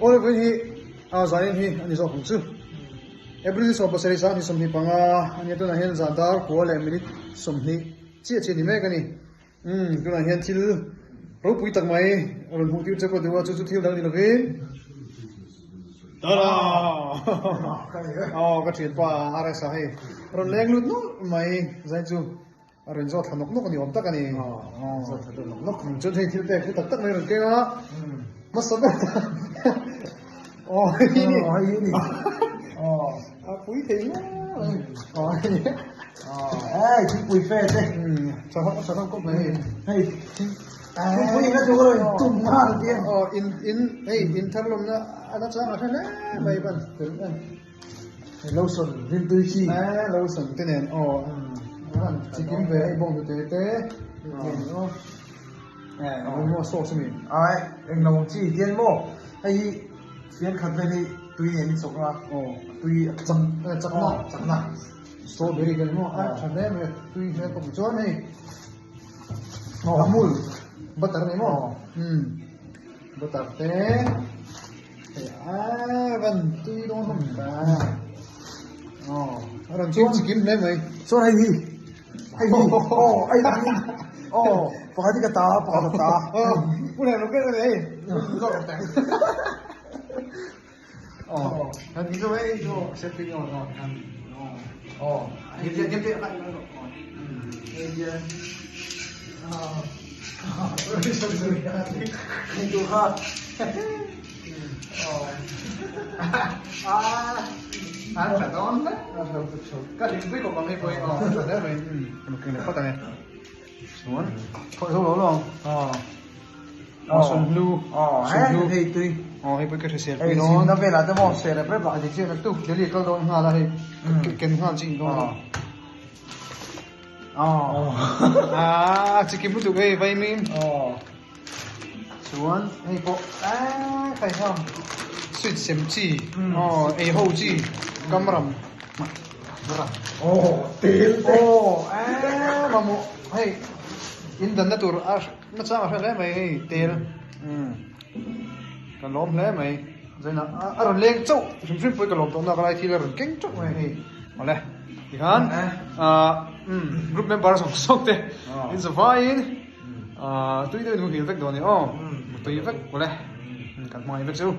Awle vawiin hi a zanin hi a ni zawk ang chu. April ni 17 sang ni 25 a nia tunah hian zan dar kua leh minute 20 chiah chiah a ni mek a ni. Umm tunah hian thil ropui tak mai a rawn hmuh tir che pawh duh a chu chu thil dang ni lovin Tada! Aw ka thianpa RS-a hei rawn leng lut nawlh mai zai chu. A rawn zawt thla nawk nawk a ni awm tak a ni. Aw zawt thla deuh nawk nawk. Chuan hei thil pek hi tak tak mai a rawn keng a. Hmasa ber Aw hei hi ni. Aw hei hi ni. Aw a pui thei hle mai. Aw hei ni. Aw hei thingpui fe te. Tha hawk tha hawk kawp mai hei. Hei thingpui in a chu ka rawn tum nghal tia. Aw in in hei in thar lawmna a la chang a hre hle mai ban fel em. Lotion rimtui chi. Eh lotion te nen aw an chikim ve hei bawng hnute te nen aw eh eng maw sauce ami. Ai eng lo chi hian maw hei hi fian khat vel hi tui nen in chawk a aw tui chak chakna chakna strawberry te maw a tha hle mai tui hmel kawp chuan hei amul butter ni maw um butter te. A van tui dawn hlawm ta. Aw, a rawn chim chikim hle mai. Chuan hei hi. Hei hi. Aw, ai Aw, pakhat hi ka ta, pakhat ka ta. Aw, pu leh lo ber hei. Zawk ang teng. Aw, han ti zo hei chu set pin aw aw han. Aw, hei hi hei hi aw. Hei hian. Aw. Hei tu kha. A tha dawn hle. Ka hlimpui khawp ang hei pawh hi aw a tha hle mai. Ka keng leh phawt ang e. Chuan thawih ho lo lo ang. Aw sawmhlu. Sawmhlu. Hei tui. Aw hei pawh ka hrisel pui dawn. Hei zin na velah te maw ser rep rep a. A dik chiah naktuk Delhi kal dawn nghal a hei ken nghal chi in dawn. Aw. A chikim lutuk hei vaimim. Aw. Chuan hei pawh eee khai hian sweet sem chi aw ei ho chi kamram aw tel te aw eee mamawh hei in danna tur a nachang a hre hle mai hei tel umm ka lawm hle mai zaina a rawn leng chauh hrim hrim pawh hi ka lawm tawh na ka lai thil a rawn keng chauh mai hei awle tikhan ah umm group member zawng zawng te in zavaiin. Tui deuhin hu hil vek dawn ni aw, tui vek awle, kan hmangaih vek chu.